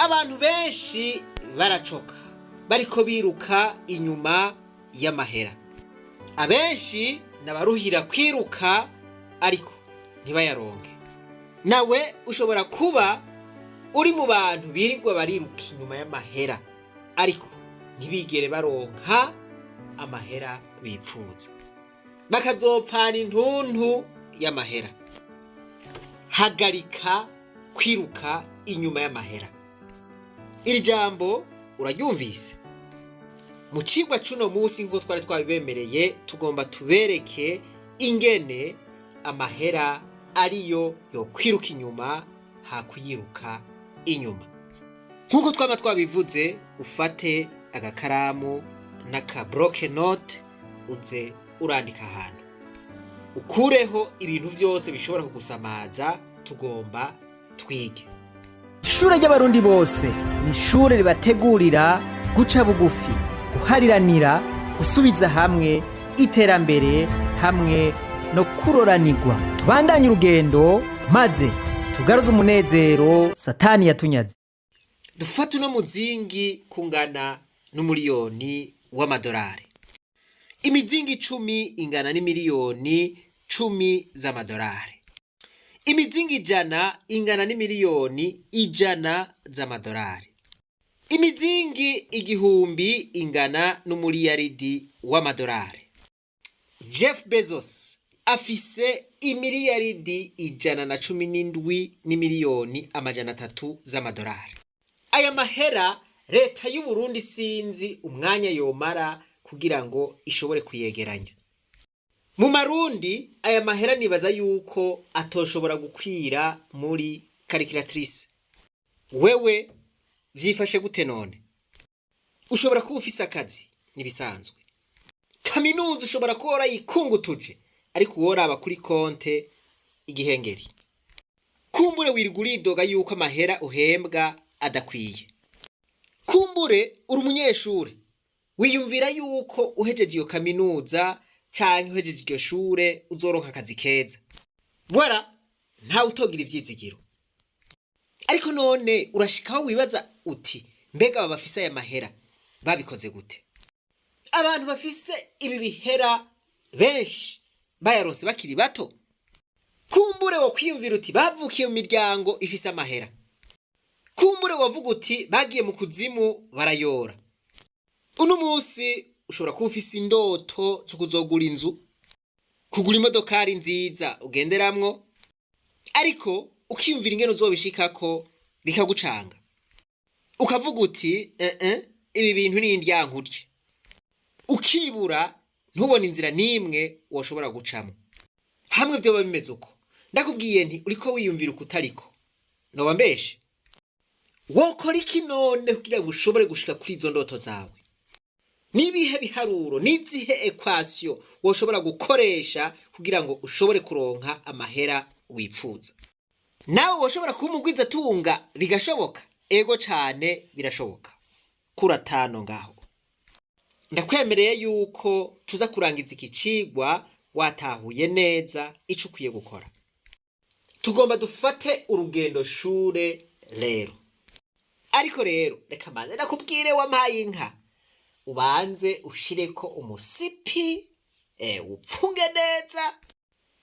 Abantu benshi baracoka bariko biruka inyuma y'amahera. Abenshi nabaruhira kwiruka ariko ntibayaronke. Nawe ushobora kuba uri mu bantu birirwa bariruka inyuma y'amahera ariko ntibigere baronka amahera bipfuza, bakazopfana intuntu y'amahera. Hagarika kwiruka inyuma y'amahera. Iri jambo uraryumvise? Mu cigwa c'uno munsi, nk'uko twari twabibemereye, tugomba tubereke ingene amahera ariyo yokwiruka inyuma hakuyiruka inyuma. Nk'uko twama twabivuze, ufate agakaramu n'aka bloc-notes, uze urandika ahantu, ukureho ibintu vyose bishobora kugusamaza. Tugomba twige. Ishure ry'Abarundi bose ni ishure ribategurira guca bugufi, guhariranira, gusubiza hamwe, iterambere hamwe no kuroranirwa. Tubandanye urugendo maze tugaruze umunezero Satani yatunyaze. Dufate uno muzingi kungana n'umuriyoni w'amadolari. Imizingi 10 ingana n'imiliyoni 10 z'amadolari. Imizingi 100 ingana n'imiliyoni 100 z'amadolari. Imizingi 1000 ingana n'umuriyaridi w'amadolari. Jeff Bezos afise imiliyaridi 117 n'imiliyoni 300 z'amadolari. Aya mahera leta y'u Burundi sinzi umwanya yomara kugira ngo ishobore kuyegeranya. Mu marundi aya mahera nibaza yuko atoshobora gukwira muri calculatrice. Wewe vyifashe gute none? Ushobora kuba ufise akazi, nibisanzwe. Kaminuza ushobora kuba warayikungutuje, ariko woraba kuri konte igihengeri. Kumbure wirirwa uridoga yuko amahera uhembwa adakwiye. Kumbure uri umunyeshure, wiyumvira yuko uhejeje iyo kaminuza canke uhejeje iryo shure uzoronka akazi keza. Voilà, ntawe utogira ivyizigiro. Ariko none urashikaho wibaza uti: mbega aba bafise aya mahera babikoze gute? Abantu bafise ibi bihera benshi bayaronse bakiri bato. Kumbure wo kwiyumvira uti bavukiye mu miryango ifise amahera. Kumbure wovuga uti bagiye mu kuzimu barayora. Uno munsi ushobora kuba ufise indoto zo kuzogura inzu, kugura imodokari nziza ugenderamwo, ariko ukiyumvira ingene uzobishikako bikagucanga. Ukavuga uti eh, ibi bintu ni indyankurye. Ukibura, ntubone inzira n'imwe woshobora gucamo. Hamwe vyoba bimeze uko, ndakubwiye nti uriko wiyumvira ukutariko, noba mbeshe? Wokora iki none kugira ngo ushobore gushika kuri izo ndoto zawe? Nibihe biharuro, nizihe équations woshobora gukoresha kugira ngo ushobore kuronka amahera wipfuza? Nawe woshobora kuba umugwizatunga, bigashoboka? Ego cane, birashoboka. Kura tano ngaho. Ndakwemereye yuko tuza kurangiza iki cigwa watahuye neza ico ukwiye gukora. Tugomba dufate urugendo shure rero. Ariko rero reka manze nakubwire, wampaye inka, ubanze ushireko umusipi, upfunge neza.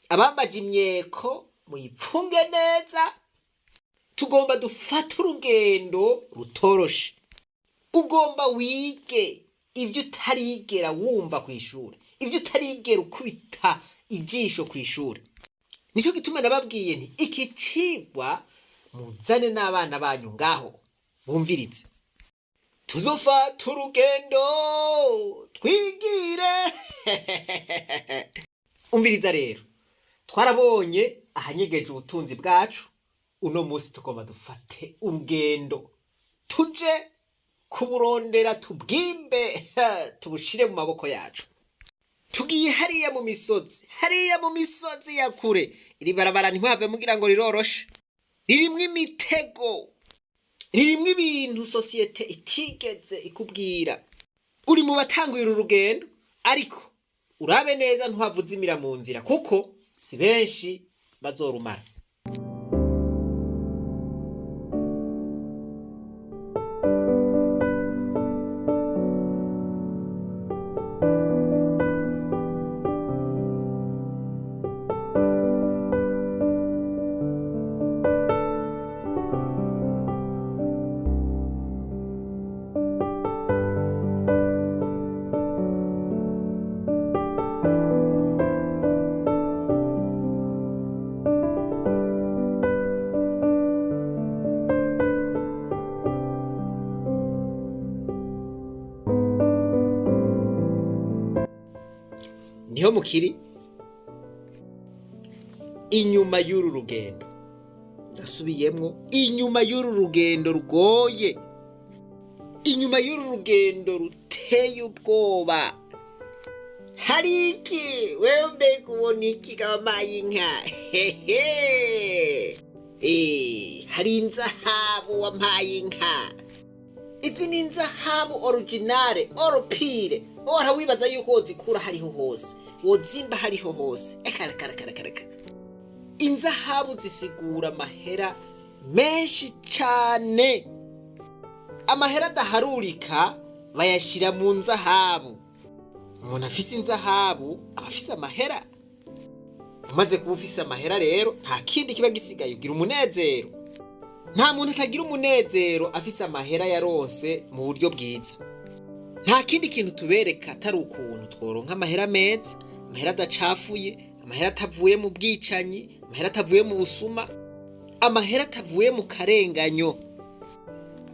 Abambaje imyeko muyipfunge neza. Tugomba dufate urugendo rutoroshe. Ugomba wige ibyo utarigera wumva ku ishuri, ibyo utarigera ukubita ijisho ku ishuri. Nicyo gituma nababwiye nti iki cigwa muzane n'abana banyu ngaho bumvirize. Tuzofata urugendo twigire. Umviriza rero, twarabonye ahanyegeje ubutunzi bwacu. Uno munsi tugomba dufate urugendo tuje kuburondera, tubwimbe, tubushire mu maboko yacu. Tugiye hariya mu misozi, hariya mu misozi ya kure. Iri barabara ntiwave mugira ngo riroroshe, ririmwo imitego, ririmwo ibintu société itigeze ikubwira. Uri mu batanguye uru rugendo, ariko urabe neza ntuhave uzimira mu nzira, kuko si benshi bazorumara. Niho mukiri inyuma y'uru rugendo. Ndasubiyemwo, inyuma y'uru rugendo rugoye, inyuma y'uru rugendo ruteye ubwoba, hari iki? Wewe mbega ubona iki kamaye inka? Hehe, hari inzahabu wampaye inka. Izi ni inzahabu originale or pure. Ora wibaza yuko wozikura hariho hose, wozimba hariho hose? Eka reka reka reka reka. Inzahabu zisigura amahera menshi cane, amahera adaharurika bayashyira mu nzahabu. Umuntu afise inzahabu aba afise amahera. Umaze kuba ufise amahera rero, nta kindi kiba gisigaye, ugira umunezero. Nta muntu atagira umunezero afise amahera yaronse mu buryo bwiza. Nta kindi kintu tubereka atari ukuntu tworonka amahera meza, amahera adacafuye, amahera atavuye mu bwicanyi, amahera atavuye mu busuma, amahera atavuye mu karenganyo.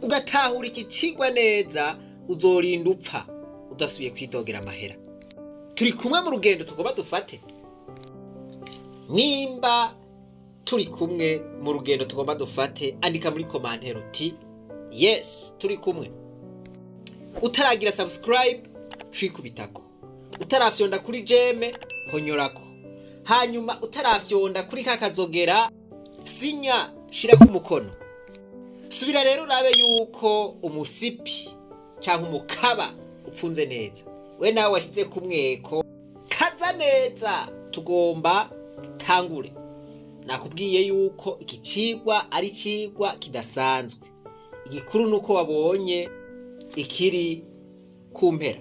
Ugatahura iki cigwa neza, uzorinda upfa udasubiye kwidogera amahera. Turi kumwe mu rugendo tugomba dufate? Nimba turi kumwe mu rugendo tugomba dufate, andika muri commentaire uti "Yes, turi kumwe." Utaragira subscribe, cwikubitako. Utarafyonda kuri j'aime, honyorako. Hanyuma utarafyonda kuri ka kazogera, sinya, shirako umukono. Subira rero urabe yuko umusipi canke umukaba upfunze neza. We nawe washize ku mweko, kaza neza, tugomba tangure. Nakubwiye yuko iki cigwa ari cigwa kidasanzwe. Igikuru nuko wabonye ikiri ku mpera.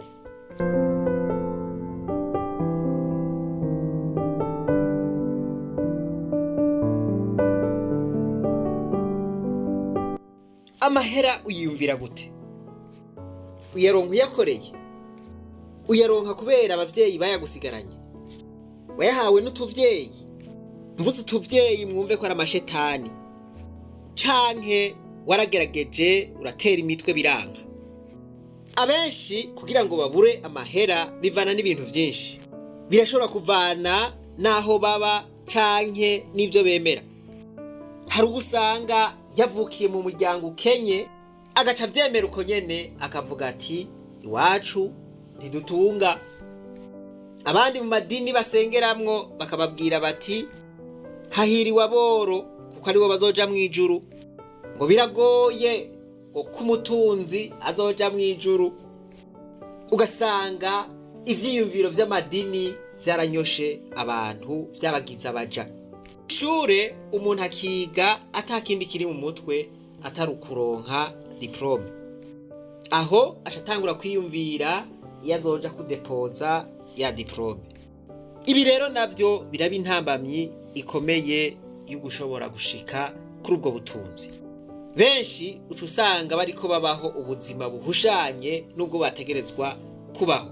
Amahera uyiyumvira gute? Uyaronka uyakoreye? Uyaronka kubera abavyeyi bayagusigaranye? Wayahawe n'utuvyeyi? Mvuze utuvyeyi mwumve ko ari amashetani. Canke waragerageje uratera imitwe biranga? Abenshi kugira ngo babure amahera bivana n'ibintu vyinshi. Birashobora kuvana n'aho baba canke n'ivyo bemera. Hari uwo usanga yavukiye mu muryango ukenye, agaca avyemera uko nyene, akavuga ati "Iwacu ntidutunga." Abandi mu madini basengeramwo bakababwira bati "Hahiriwe aboro kuko aribo bazoja mw'ijuru," ngo biragoye ngo ko umutunzi azoja mw'ijuru. Ugasanga ivyiyumviro vy'amadini vyaranyoshe abantu, vyabagize abaja. Ishure umuntu akiga atakindi kiri mu mutwe atari ukuronka diplôme. Aho aca atangura kwiyumvira iyo azoja kudepoza ya diplôme. Ibi rero navyo biraba intambamyi ikomeye yo gushobora gushika kuri ubwo butunzi. Benshi uca usanga bariko babaho ubuzima buhushanye n'ubwo bategerezwa kubaho.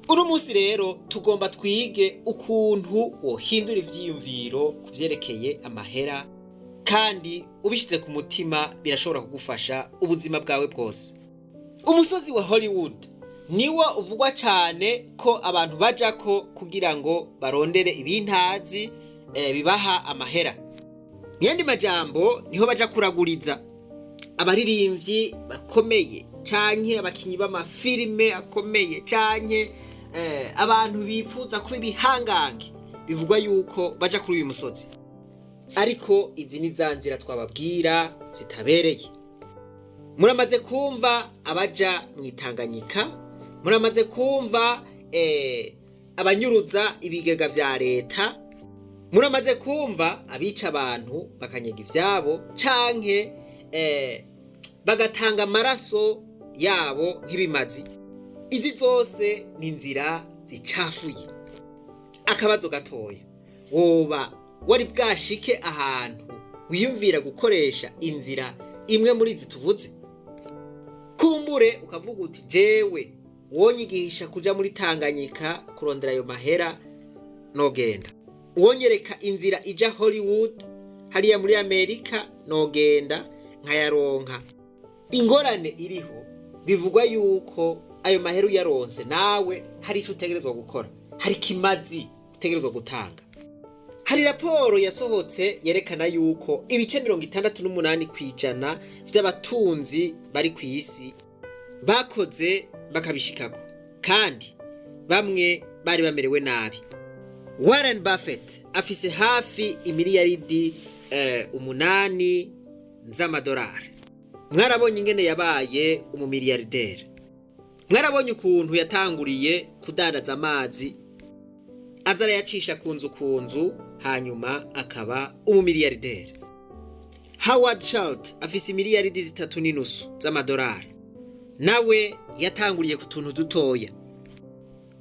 Uno munsi rero tugomba twige ukuntu wohindura ivyiyumviro ku vyerekeye amahera, kandi ubishize ku mutima birashobora kugufasha ubuzima bwawe bwose. Umusozi wa Hollywood niwo uvugwa cane ko abantu bajako kugira ngo barondere ibintazi bibaha amahera. Muyandi majambo, niho baja kuraguriza abaririmbyi bakomeye canke abakinyi b'amafilime akomeye canke abantu bipfuza kuba ibihangange. Bivugwa yuko baja kuri uyu musozi, ariko izi ni za nzira twababwira zitabereye. Muramaze kumva abaja mw'Itanganyika, muramaze kumva abanyuruza ibigega vya leta, muramaze kumva abica abantu bakanyega ivyabo canke bagatanga amaraso yabo nk'ibimazi. Izi zose ni inzira zicafuye. Akabazo gatoya: woba wari bwashike ahantu wiyumvira gukoresha inzira imwe muri izi tuvuze? Kumbure ukavuga uti "Jewe wonyigisha kuja muri Tanganyika kurondera ayo mahera nogenda, uwonyereka inzira ija Hollywood hariya muri Amerika nogenda nkayaronka." Ingorane iriho, bivugwa yuko ayo mahera uyaronse nawe hari ico utegerezwa gukora. Hari ikimazi utegerezwa gutanga. Hari raporo yasohotse yerekana yuko ibice 68% vy'abatunzi bari ku isi bakoze bakabishikako, kandi bamwe bari bamerewe nabi. Warren Buffett afise hafi imiliyaridi 8 z'amadolari. Mwarabonye ingene yabaye umumiliyarderi, mwarabonye ukuntu yatanguriye kudandaza amazi, aza arayacisha ku nzu ku nzu, hanyuma akaba umumiliyarderi. Howard Schultz afise imiliyaridi 3.5 z'amadolari, nawe yatanguriye ku tuntu dutoya.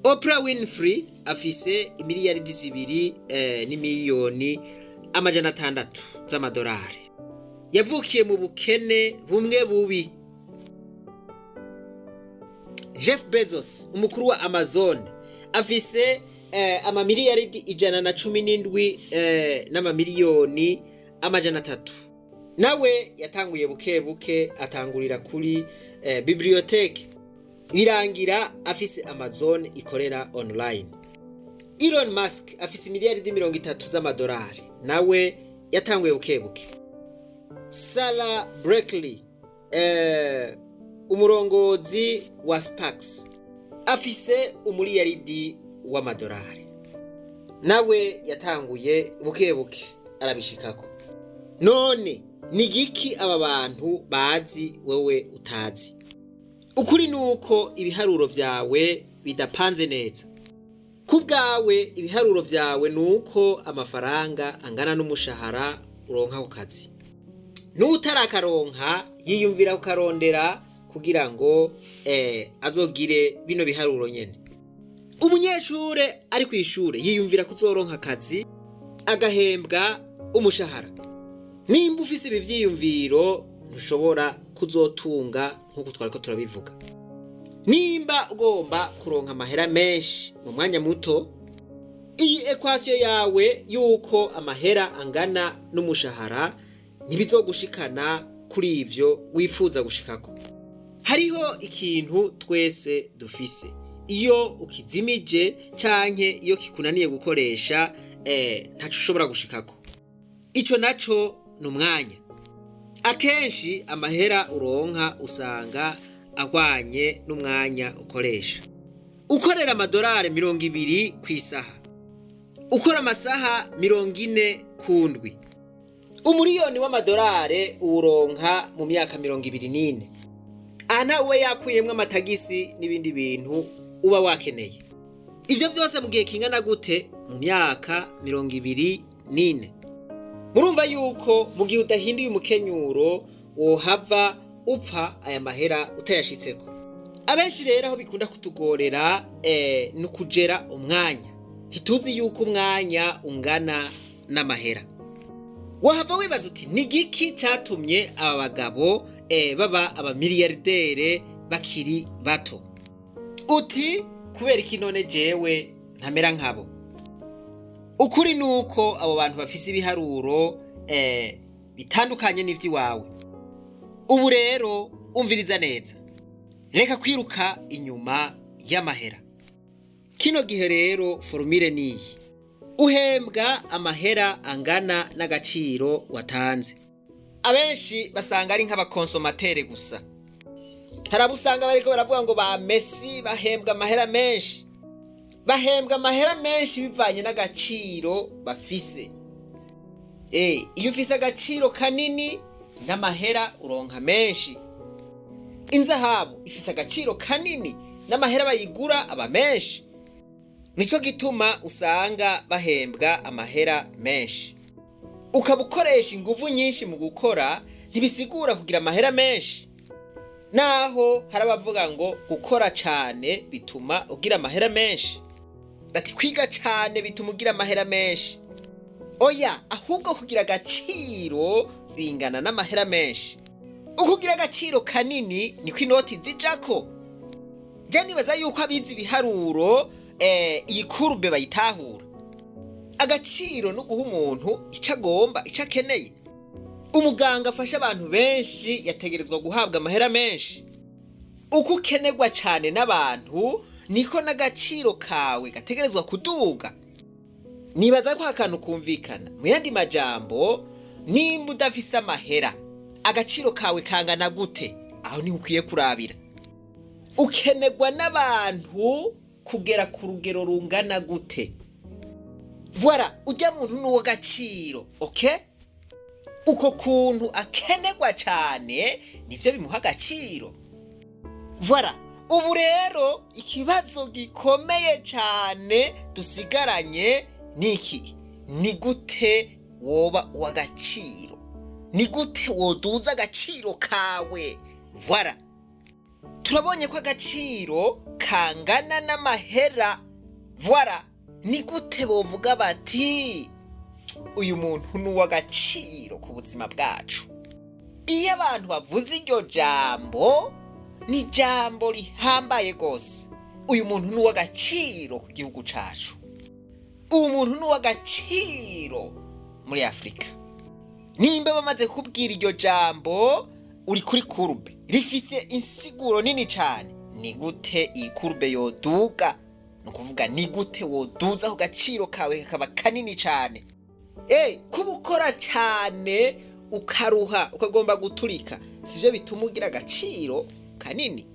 Oprah Winfrey afise imiliyaridi 2 n'imiliyoni 600 z'amadolari. Yavukiye mu bukene bumwe bubi. Jeff Bezos, umukuru wa Amazon, afise amamiliyaridi 117 n'amamiliyoni 300. Nawe yatanguye buke buke, atangurira kuri bibliothèque, birangira afise Amazon ikorera online. Elon Musk afise imiliyaridi 30 z'amadolari, nawe yatanguye buke buke. Sarah Blakely, umurongozi wa Sparks, afise umuliyaridi w'amadolari, nawe yatanguye buke buke arabishikako. None ni giki aba bantu bazi wewe utazi? Ukuri ni uko ibiharuro vyawe bidapanze neza. Ku bwawe, ibiharuro vyawe ni uko amafaranga angana n'umushahara uronka ku kazi. N'utarakaronka yiyumvira kukarondera kugira ngo azogire bino biharuro nyene. Umunyeshure ari kw'ishure yiyumvira kuzoronka akazi, agahembwa umushahara. Nimba ufise ibi vyiyumviro, ntushobora kuzotunga nk'uko twariko turabivuga. Nimba ugomba kuronka amahera menshi mu mwanya muto, iyi équation yawe yuko amahera angana n'umushahara ntibizogushikana kuri ivyo wifuza gushikako. Hariho ikintu twese dufise, iyo ukizimije canke iyo kikunaniye gukoresha, ntaco ushobora gushikako. Ico naco ni umwanya. Akenshi amahera uronka usanga ahwanye n'umwanya ukoresha. Ukorera amadolari 20 ku isaha, ukora amasaha 40 ku ndwi, umuriyoni w'amadolari uwuronka mu myaka 24. Aha ntawe yakuyemwo amatagisi n'ibindi bintu uba wakeneye. Ivyo vyose mu gihe kingana gute? Mu myaka 24. Murumva yuko mu gihe udahinduye umukenyuro wohava upfa aya mahera utayashitseko. Abenshi rero aho bikunda kutugorera ni ukujera umwanya. Ntituzi yuko umwanya ungana n'amahera. Wahava wibaza uti: "Ni giki catumye aba bagabo baba abamiliyardere bakiri bato?" Uti: "Kubera iki none jewe ntamera nkabo?" Ukuri ni uko abo bantu bafise ibiharuro bitandukanye n'ivy'iwawe. Ubu rero umviriza neza, reka kwiruka inyuma y'amahera kino gihe. Rero formule niyi: uhembwa amahera angana n'agaciro watanze. Abenshi basanga ari nk'aba consommateurs gusa. Hari abo usanga bariko baravuga ngo ba Messi bahembwa amahera menshi. Bahembwa amahera menshi bivanye n'agaciro bafise. Iyo ufise agaciro kanini, n'amahera uronka menshi. Inzahabu ifise agaciro kanini, n'amahera bayigura aba menshi. Nico gituma usanga bahembwa amahera menshi. Ukaba ukoresha inguvu nyinshi mu gukora, ntibisigura kugira amahera menshi. Naho hari abavuga ngo gukora cane bituma ugira amahera menshi, ati kwiga cane bituma ugira amahera menshi. Oya, ahubwo kugira agaciro bingana n'amahera menshi. Uko ugira agaciro kanini niko inoti zijako. Je nibaza yuko abizi ibiharuro iyi courbe bayitahura. Agaciro no guha umuntu ico agomba, ico akeneye. Umuganga afasha abantu benshi yategerezwa guhabwa amahera menshi. Uko ukenerwa cane n'abantu, Niko n'agaciro kawe gategerezwa kuduga. Nibaza ko akantu kumvikana. Mu yandi majambo, nimba udafise amahera, agaciro kawe kangana gute? Aho niho ukwiye kurabira. Ukenerwa n'abantu kugera ku rugero rungana gute? Voilà, ujya muntu ni uw'agaciro, okay? Uko kuntu akenerwa cyane nibyo bimuha agaciro. Voilà. Ubu rero ikibazo gikomeye cyane dusigaranye ni iki: ni gute woba uw'agaciro? Ni gute woduza agaciro kawe? Voilà, turabonye ko agaciro kangana n'amahera. Voilà, ni gute bovuga bati uyu muntu ni uw'agaciro ku buzima bwacu? Iyo abantu bavuze iryo jambo, ni ijambo rihambaye rwose. Uyu muntu ni uw'agaciro ku gihugu cacu, uyu muntu ni uw'agaciro muri Afurika. Nimba bamaze kukubwira iryo jambo, uri kuri courbe rifise insiguro nini cyane. Ni gute iyi courbe yoduga? Ni ukuvuga, ni gute woduza ku gaciro kawe kakaba kanini cyane? Kuba ukora cyane ukaruha ukagomba guturika sibyo bituma ugira agaciro kanini.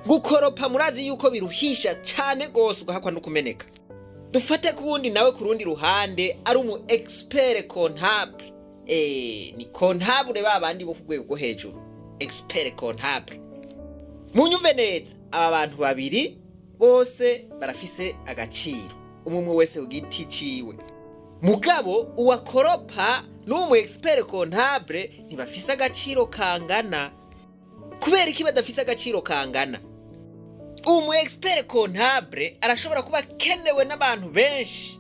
Gukoropa murazi yuko biruhisha cyane rwose, ugahakwa no kumeneka. Dufate ku wundi nawe ku rundi ruhande ari umu expert comptable. Ni comptable, ba bandi bo ku rwego rwo hejuru, expert comptable. Munyumve neza, aba bantu babiri bose barafise agaciro, umwe umwe wese ku giti ciwe. Mugabo uwakoropa n'uwo mu expert comptable ntibafise agaciro kangana. Kubera iki badafise agaciro kangana? Umu expert comptable arashobora kuba akenewe n'abantu benshi.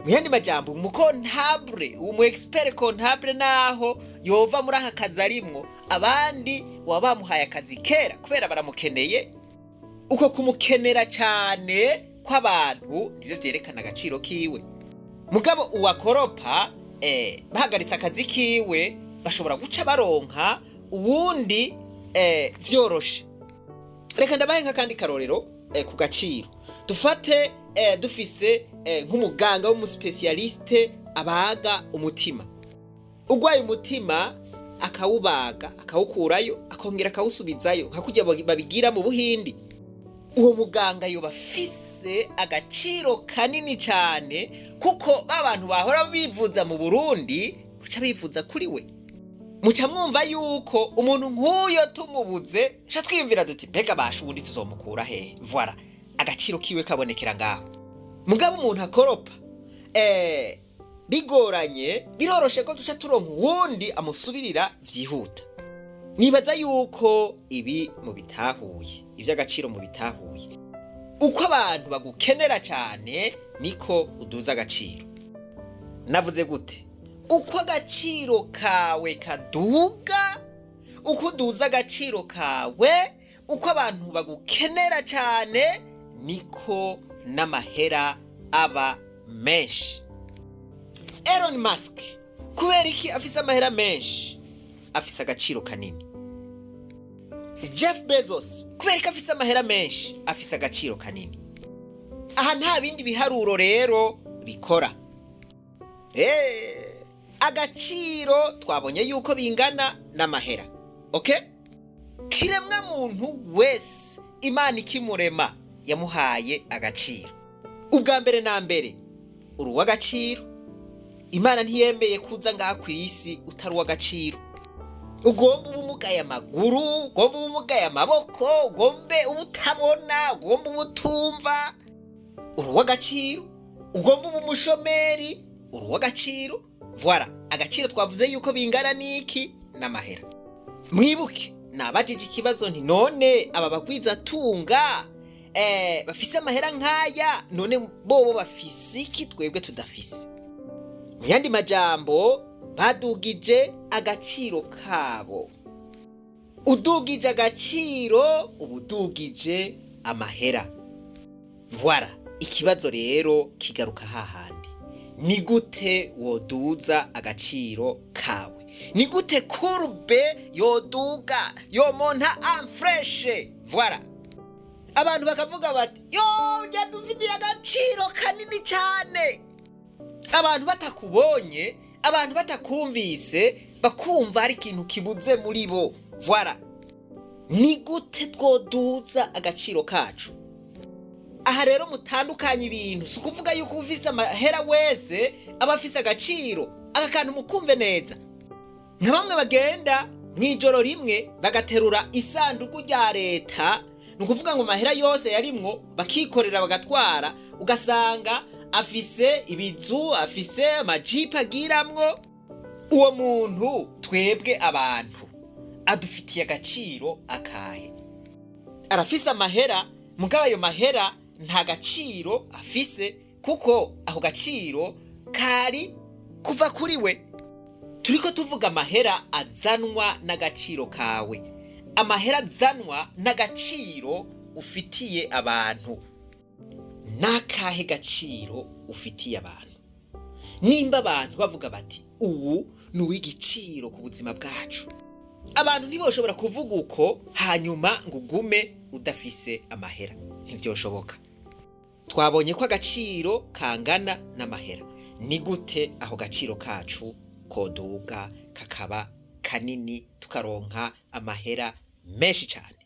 Mu yandi majambo, umu comptable, umu expert comptable, naho yova muri aka kazi arimwo, abandi baba bamuhaye akazi kera kubera baramukeneye. Uko kumukenera cyane kw'abantu nivyo vyerekana agaciro kiwe. Mugabo uwakoropa, bahagaritse akazi kiwe, bashobora guca baronka uwundi vyoroshe. Reka ndabahe nk'akandi karorero ku gaciro. Dufate dufise nk'umuganga w'umu spécialiste abaga umutima. Ugwaye umutima akawubaga, akawukurayo, akongera akawusubizayo, nka kurya babigira mu Buhindi. Uwo muganga yoba afise agaciro kanini cyane, kuko ba bantu bahora bivuza mu Burundi baca bivuza kuri we. Muca mwumva yuko umuntu nk'uyo tumubuze tuca twiyumvira duti: mbega basha ubundi tuzomukura hehe? Voilà, agaciro kiwe kabonekera ngaho. Mugabo umuntu akoropa, bigoranye, biroroshe ko duca turonka uwundi amusubirira vyihuta. Nibaza yuko ibi mubitahuye, ivy'agaciro mubitahuye. Uko abantu bagukenera cyane niko uduza agaciro. Navuze gute? Uko agaciro kawe kaduga, uko uduza agaciro kawe, uko abantu bagukenera cyane, niko n'amahera aba menshi. Elon Musk, kubera iki afise amahera menshi? Afise agaciro kanini. Jeff Bezos, kubera ko afise amahera menshi? Afise agaciro kanini. Aha nta bindi biharuro rero bikora. Agaciro twabonye yuko bingana n'amahera, okay? Kiremwa muntu wese Imana ikimurema yamuhaye agaciro. Ubwa mbere na mbere uri uw'agaciro. Imana ntiyemeye kuza ngaha ku isi utari uw'agaciro. Ugomba uba umugaye amaguru, ugomba uba umugaye amaboko, ugombe uba utabona, ugomba uba utumva, uri uw'agaciro. Ugomba uba umushomeri, uri uw'agaciro. Voilà, agaciro twavuze yuko bingana n'iki? N'amahera. Mwibuke nabajije ikibazo nti: none aba bagwizatunga bafise amahera nk'aya, none bobo bafise iki twebwe tudafise? Mu yandi majambo, badugije agaciro kabo. Udugije agaciro uba udugije amahera. Voilà, ikibazo rero kigaruka hahandi: ni gute woduza agaciro kawe? Ni gute courbe yoduga, yomonta en flèche? Voilà. Abantu bakavuga bati: "Yo, dufitiye agaciro kanini cyane." Abantu batakubonye, abantu batakumvise, bakumva hari ikintu kibuze muri bo. Voilà. Ni gute twoduza agaciro kacu? Aha rero mutandukanye ibintu. Si ukuvuga yuko ufise amahera wese aba afise agaciro. Aka kantu mukumve neza. Nka bamwe bagenda mu ijoro rimwe bagaterura isanduku rya leta, ni ukuvuga ngo amahera yose yarimwo bakikorera bagatwara, ugasanga afise ibizu, afise amajipo agiramwo. Uwo muntu twebwe abantu adufitiye agaciro akahe? Arafise amahera, mugabo ayo mahera nta gaciro afise, kuko ako gaciro kari kuva kuri we. Turiko tuvuga amahera azanwa n'agaciro kawe, amahera azanwa n'agaciro ufitiye abantu. N'akahe gaciro ufitiye abantu? Nimba abantu bavuga bati: "Ubu ni uw'igiciro ku buzima bwacu", abantu ntiboshobora kuvuga uko hanyuma ngo ugume udafise amahera. Ntibyoshoboka. Twabonye ko agaciro kangana n'amahera. Ni gute aho gaciro kacu koduga kakaba kanini, tukaronka amahera menshi cyane?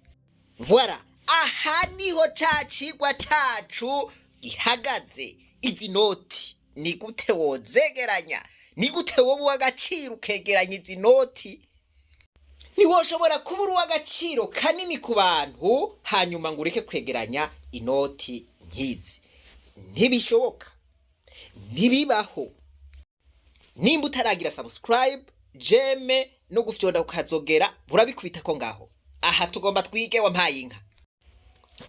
Voilà, aha niho ca cigwa cacu gihagaze. Izi noti ni gute wozegeranya? Ni gute wowe uw'agaciro ukegeranya izi noti? Ntiwoshobora kuba uri uw'agaciro kanini ku bantu hanyuma ngo ureke kwegeranya inoti nk'izi. Ntibishoboka, ntibibaho. Nimba utaragira subscribe, j'aime no gufyonda ukazogera, burabikubita ko ngaho. Aha tugomba twige, wampaye inka.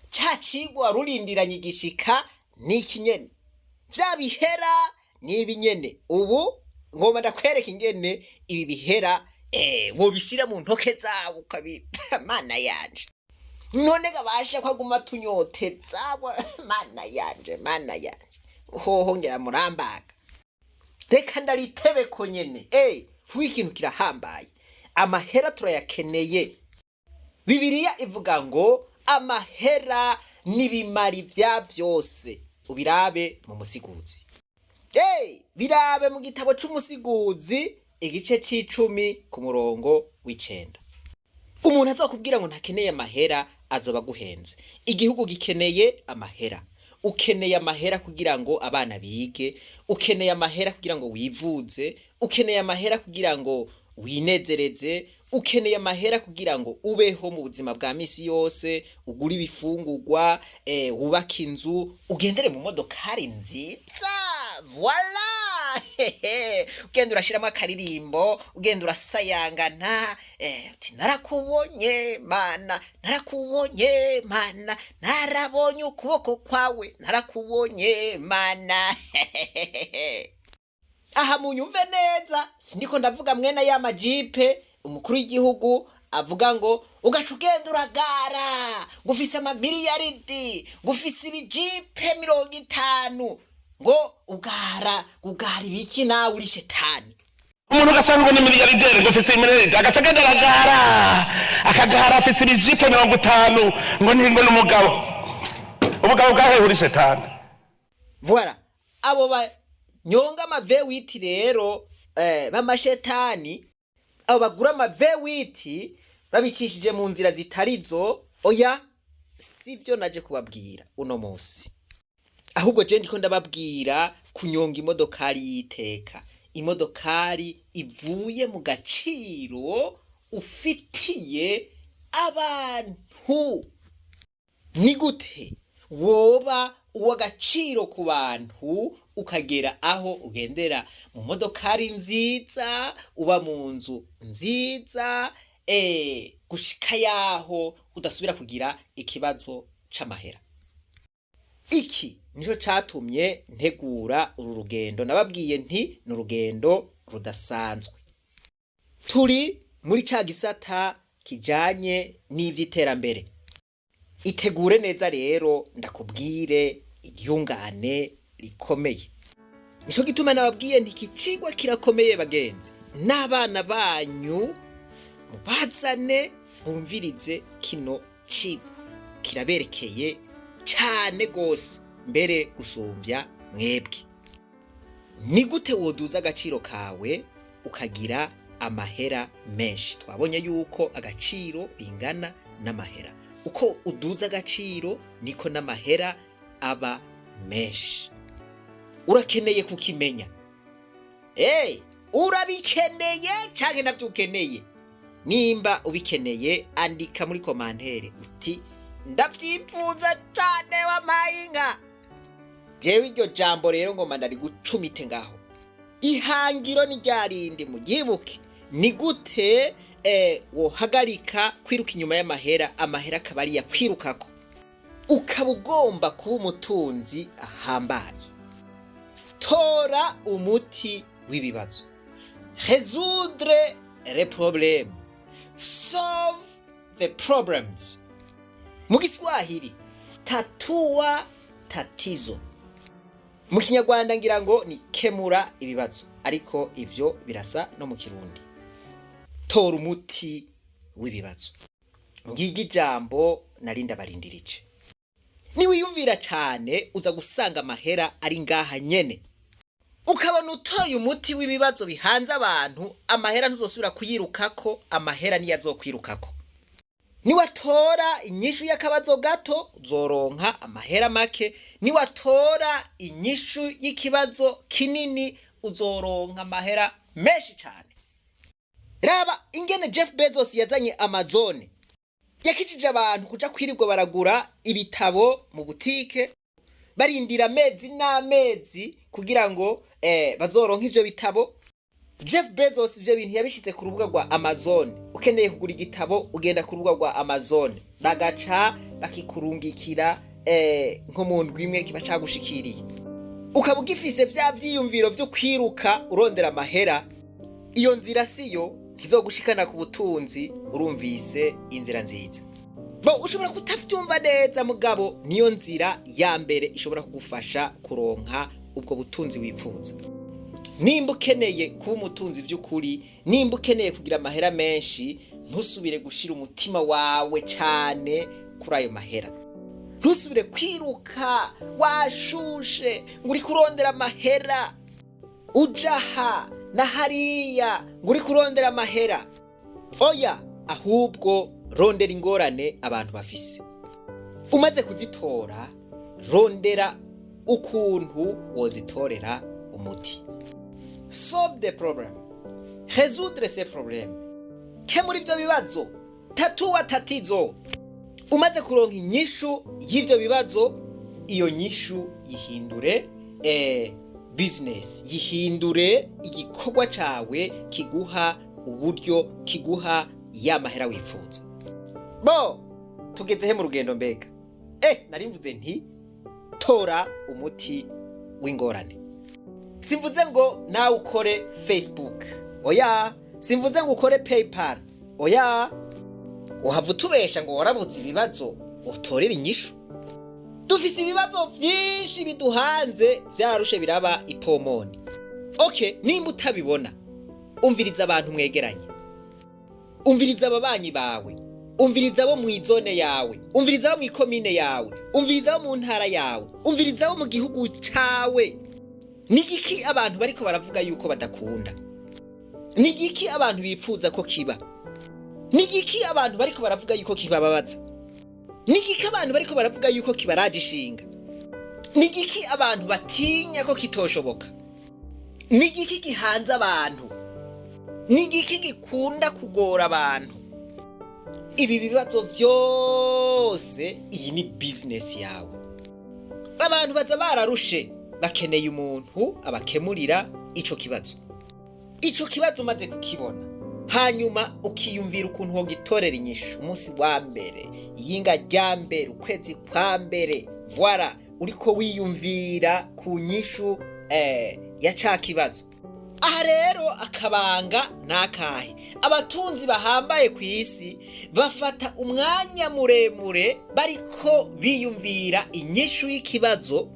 Ca cigwa rurindiranye igishika ni iki nyene, vya bihera ni ibi nyene. Ubu ngomba ndakwereka ingene ibi bihera wobishira mu ntoke zawe ukabi. Mana yanje, none gabasha ko aguma tunyoteza. Mana yanje, mana yanje, hoho ngira murambaga. Reka ndaritebeko nyene. Huko ikintu kirahambaye. Amahera turayakeneye. Bibiliya ivuga ngo amahera n'ibimari vya vyose. Ubirabe mu Musiguzi. Birabe mu gitabo c'Umusiguzi, igice c'icumi ku murongo w'9. Umuntu azokubwira ngo ntakeneye amahera azoba aguhenze. Igihugu gikeneye amahera. Ukeneye amahera kugira ngo abana bige, ukeneye amahera kugira ngo wivuze, ukeneye amahera kugira ngo winezereze, ukeneye amahera kugira ngo ubeho mu buzima bwa misi yose, ugure ibifungurwa, wubake inzu, ugendere mu modokari nziza. Voilà, ugenda urashiramo akaririmbo, ugenda urasayangana, uti: "Narakubonye Mana, narakubonye Mana, narabonye ukuboko kwawe, narakubonye Mana." Aha munyumve neza, sindiko ndavuga mwene ya majipe umukuru w'igihugu avuga ngo ugaca ugenda uragara ngo ufise amamiliyaridi, ngo ufise ibijipe 50, ngo ugara ugara ibiki? Nawe uri shetani. Umuntu ugasanga ngo ni miliyarideri, ngo ufise miliyaridi, agaca agenda aragara, akagara afise ibijipe 50, ngo ni umugabo. Ubugabo bwahehe? Uri shetani. Voilà, abo banyonga ama V8 rero, b'amashetani, abo bagura ama V8 babicishije mu nzira zitarizo, oya, sivyo naje kubabwira uno munsi. Ahubwo je ndiko ndababwira kunyonga imodokari y'iteka, imodokari ivuye mu gaciro ufitiye abantu. Ni gute woba uw'agaciro ku bantu ukagera aho ugendera mu modokari nziza, uba mu nzu nziza, gushika yaho udasubira kugira ikibazo c'amahera? Iki nico catumye ntegura uru rugendo. Nababwiye nti ni urugendo rudasanzwe. Turi muri ca gisata kijanye n'ivy'iterambere. Itegure neza rero ndakubwire iryungane rikomeye. Nico gituma nababwiye nti iki cigwa kirakomeye, bagenzi. N'abana banyu mubazane bumvirize kino cigwa. Kiraberekeye cyane rwose, mbere gusumbya mwebwe. Ni gute woduza agaciro kawe ukagira amahera menshi? Twabonye yuko agaciro bingana n'amahera. Uko uduza agaciro niko n'amahera aba menshi. Urakeneye kukimenya. Hey, urabikeneye cyangwa nabyo ukeneye? Nimba ubikeneye, andika muri commentaire uti: "Ndabyifuza cyane, wampaye inka." Jewe iryo jambo rero ngoma ndarigucumite ngaho. Ihangiro ni ryarindi, mubyibuke: ni gute wohagarika kwiruka inyuma y'amahera, amahera akaba ariyo akwirukako, ukaba ugomba kuba umutunzi ahambaye? Tora umuti w'ibibazo, résoudre les problèmes, solve the problems. Mu Giswahili, tatua tatizo. Mu Kinyarwanda ngira ngo ni kemura ibibazo, ariko ivyo birasa no mu Kirundi. Tora umuti w'ibibazo, ngiga ijambo nari ndabarindirije. Niwiyumvira cane, uza gusanga amahera ari ngaha nyene, ukabona utoye umuti w'ibibazo bihanze abantu. Amahera ntuzosubira kuyirukako, amahera niyo azokwirukako. Niwatora inyishu y'akabazo gato, uzoronka amahera make. Niwatora inyishu y'ikibazo kinini, uzoronka amahera menshi cyane. Raba ingene Jeff Bezos yazanye Amazon, yakijije abantu kuja kwirirwa baragura ibitabo mu butike, barindira amezi n'amezi kugira ngo bazoronke ivyo bitabo. Jeff Bezos ivyo bintu yabishyize ku rubuga rwa Amazon. Ukeneye kugura igitabo, ugenda ku rubuga rwa Amazon, bagaca bakikurungikira nko mu ndwi imwe kiba cagushikiriye. Ukaba ugifise vya vyiyumviro vyo kwiruka urondera amahera, iyo nzira siyo, ntizogushikana ku butunzi. Urumvise inzira nziza? Bo ushobora kutavyumva neza, mugabo niyo nzira ya mbere ishobora kugufasha kuronka ubwo butunzi wifuza. Nimba ukeneye kuba umutunzi by'ukuri, nimba ukeneye kugira amahera menshi, ntusubire gushira umutima wawe cyane kuri ayo mahera. Ntusubire kwiruka washushe ngo uri kurondera amahera, ujaha na hariya ngo uri kurondera amahera. Oya, ahubwo rondera ingorane abantu bafise. Umaze kuzitora, rondera ukuntu wozitorera umuti. Solve the problem, résoudre ces problèmes, kemura ivyo bibazo, tatua tatizo. Umaze kuronka inyishu y'ivyo bibazo, iyo nyishu yihindure business, yihindure igikorwa cawe kiguha uburyo, kiguha ya mahera wifuza. Bo tugeze he mu rugendo mbega? Nari mvuze nti tora umuti w'ingorane. Simvuze ngo nawe ukore Facebook, oya. Simvuze ngo ukore PayPal, oya. Uhava utubesha ngo warabuze ibibazo utorera inyishu. Dufise ibibazo vyinshi biduhanze, vyararushe biraba ipomoni. Okay, nimba utabibona, umviriza abantu mwegeranye, umviriza ababanyi bawe, umviriza abo mw'izone yawe, umviriza abo mw'ikomine yawe, umviriza abo mu ntara yawe, umviriza abo mu gihugu cawe. Ni igiki abantu bariko baravuga yuko badakunda? Ni igiki abantu bipfuza ko kiba? Ni igiki abantu bariko baravuga yuko kibababaza? Ni igiki abantu bariko baravuga yuko kibaraje ishinga? Ni igiki abantu batinya ko kitoshoboka? Ni igiki gihanze abantu? Ni igiki gikunda kugora abantu? Ibi bibazo vyose, iyi ni business yawe. Abantu baza bararushe, bakeneye umuntu abakemurira ico kibazo. Ico kibazo umaze kukibona, hanyuma ukiyumvira ukuntu wogitorera inyishu, umunsi wa mbere, iyinga rya mbere, ukwezi kwa mbere, voilà, uriko wiyumvira ku nyishu ya ca kibazo. Aha rero akabanga ni akahe? Abatunzi bahambaye ku isi bafata umwanya muremure bariko biyumvira inyishu y'ikibazo,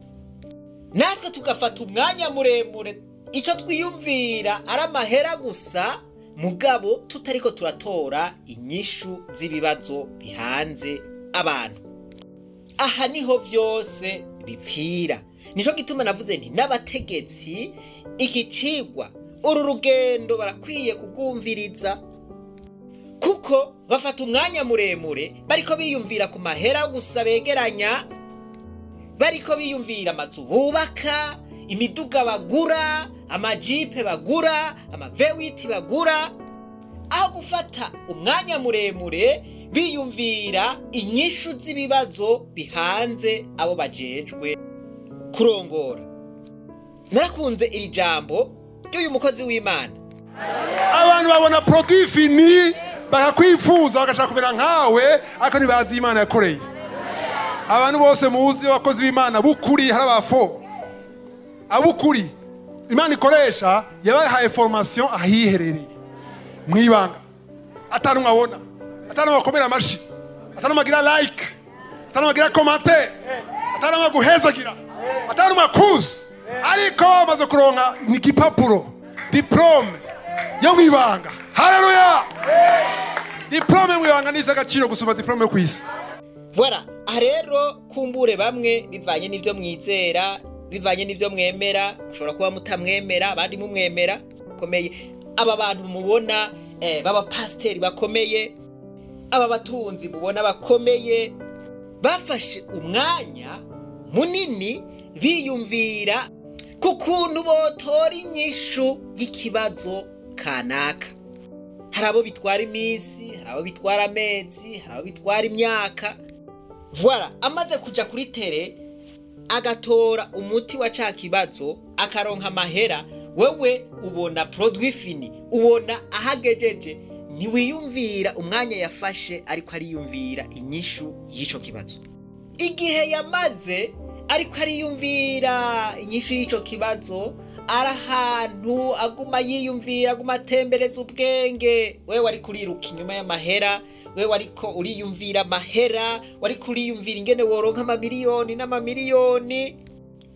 natwe tugafata umwanya muremure icyo twiyumvira ari amahera gusa, mugabo tutariko turatora inyishu z'ibibazo bihanze abantu. Aha niho vyose bipfira. Nico gituma navuze nti n'abategetsi iki cigwa, uru rugendo barakwiye kugumviriza, kuko bafata umwanya muremure bariko biyumvira ku mahera gusa begeranya, bariko biyumvira amazu bubaka, imiduga bagura, amajipe bagura, amavewiti bagura, aho gufata umwanya muremure biyumvira inyishu z'ibibazo bihanze abo bajejwe kurongora. Narakunze iri jambo ry'uyu mukozi w'Imana. Abantu babona produit fini bakakwifuza, bagashaka kumera nkawe, ariko ntibazi Imana yakoreye. Abantu bose muzi, abakozi b'Imana b'ukuri, hari abafo ab'ukuri Imana ikoresha, yabahaye formation ahiherereye mwibanga, atari abona, atari abakomera amashi, atari abagira like, atari abagira commentaire, atari abaguhezagira, atari amakuzi, ariko bamaze kuronka ni igipapuro, diplôme yo mwibanga. Haleluya! Diplôme yo mwibanga ni ivy'agaciro gusumba diplôme yo kw'isi. Voilà. Aha rero kumbure bamwe, bivanye n'ivyo mwizera, bivanye n'ivyo mwemera, mushobora kuba mutamwemera, abandi mumwemera komeye. Aba bantu mubona b'abapasiteri bakomeye, aba batunzi mubona bakomeye, bafashe umwanya munini biyumvira ku kuntu botora inyishu y'ikibazo kanaka. Hari abo bitwara iminsi, hari abo bitwara amezi, hari abo bitwara imyaka. Voilà, amaze kuja kuri terrain agatora umuti wa ca kibazo, akaronka amahera, wewe ubona produit fini, ubona ahagejeje, ntiwiyumvira umwanya yafashe ariko ariyumvira inyishu y'ico kibazo. Igihe yamaze ariko ariyumvira inyishu y'ico kibazo, ari ahantu aguma yiyumvira, aguma atembereza ubwenge. Wewe ariko uriruka inyuma y'amahera, wewe ariko uriyumvira amahera, wariko uriyumvira ingene woronka amamiliyoni n'amamiliyoni.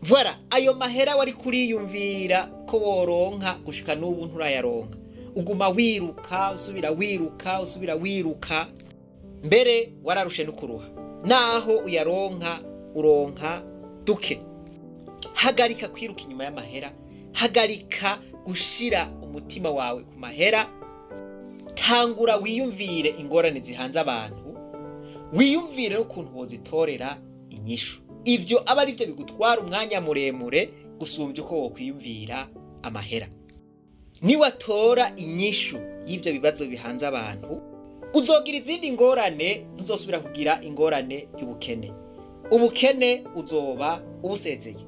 Voilà, ayo mahera wariko uriyumvira ko woronka, gushika n'ubu nturayaronka. Uguma wiruka, usubira wiruka, usubira wiruka, mbere wararushe no kuruha. Naho uyaronka, uronka duke. Hagarika kwiruka inyuma y'amahera, hagarika gushira umutima wawe ku mahera. Tangura wiyumvire ingorane zihanze abantu, wiyumvire n'ukuntu wozitorera inyishu. Ivyo aba ari byo bigutwara umwanya muremure gusumbya uko wokwiyumvira amahera. Niwatora inyishu y'ivyo bibazo bihanze abantu, uzogira izindi ngorane, ntuzosubira kugira ingorane y'ubukene. Ubukene uzoba ubusezeye.